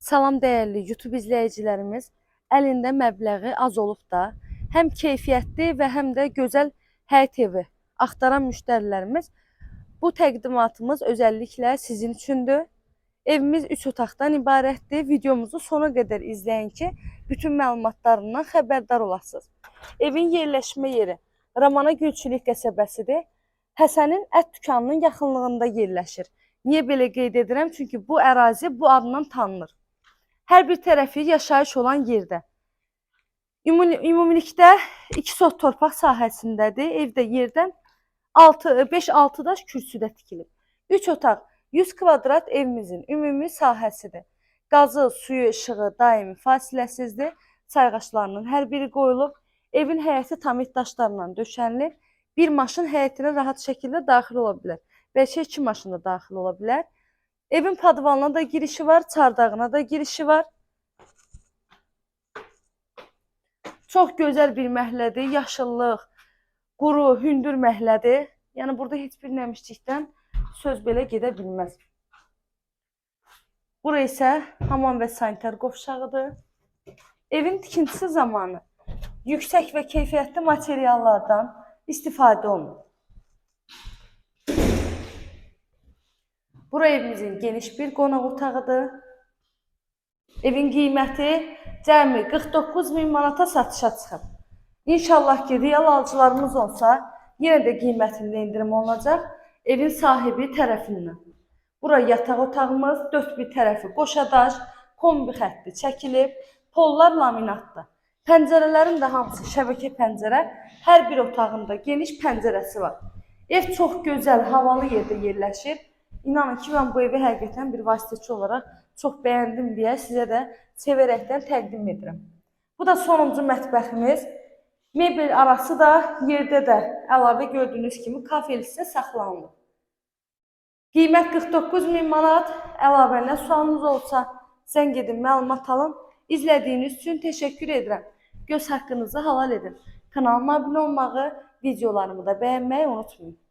Salam dəyərli YouTube izləyicilərimiz. Əlində məbləği az olub da, həm keyfiyyətli və həm də gözəl həyət evi axtaran müştərilərimiz, bu təqdimatımız özəlliklə sizin üçündür. Evimiz 3 otaqdan ibarətdir. Videomuzu sona qədər izləyin ki, bütün məlumatlarından xəbərdar olasınız. Evin yerləşmə yeri Ramana Gülçülük qəsəbəsidir. Həsənin ət dükanının yaxınlığında yerləşir. Niyə belə qeyd edirəm? Çünki bu ərazi bu adla tanınır. Hər bir tərəfi yaşayış olan yerdə. Ümumilikdə 2 sot torpaq sahəsindədir. Evdə yerdən 5-6 daş kürsüdə tikilib. 3 otaq, 100 kvadrat evimizin ümumi sahəsidir. Qazı, suyu, işığı daimi fasiləsizdir. Sayğaçlarının hər biri qoyulub. Evin həyəti tamit daşlarla döşənilib. Bir maşın həyətinə rahat şəkildə daxil ola bilər. Bəlkə 2 maşın da daxil ola bilər. Evin podvalına da girişi var, çardağına da girişi var. Çox gözəl bir məhəllədir, yaşıllıq, quru, hündür məhəllədir. Yəni burada heç bir nəmişlikdən söz belə gedə bilməz. Bura isə hamam və sanitar qovşağıdır. Evin tikintisi zamanı yüksək və keyfiyyətli materiallardan istifadə olunub. Bura evimizin geniş bir qonaq otağıdır. Evin qiyməti cəmi 49 min manata satışa çıxıb. İnşallah ki, real alıcılarımız olsa, yenə də qiymətində endirim olunacaq evin sahibi tərəfindən. Bura yataq otağımız, dörd bir tərəfi qoşa daş, kombi xətti çəkilib, pollar laminatdır. Pəncərələrin də hamısı şəbəkə pəncərə, hər bir otağında geniş pəncərəsi var. Ev çox gözəl, havalı yerdə yerləşir. İnanın ki, mən bu evi həqiqətən bir vasitəçi olaraq çox bəyəndim deyə sizə də sevərəkdən təqdim edirəm. Bu da sonuncu mətbəximiz. Mebel arası da yerdə də əlavə gördüyünüz kimi kafel hissə saxlanılır. Qiymət 49 min manat. Əlavə nə sualınız olsa, zəng edin, məlumat alın. İzlədiyiniz üçün təşəkkür edirəm. Göz haqqınızı halal edin. Kanalıma abunə olmağı, videolarımı da bəyənməyi unutmayın.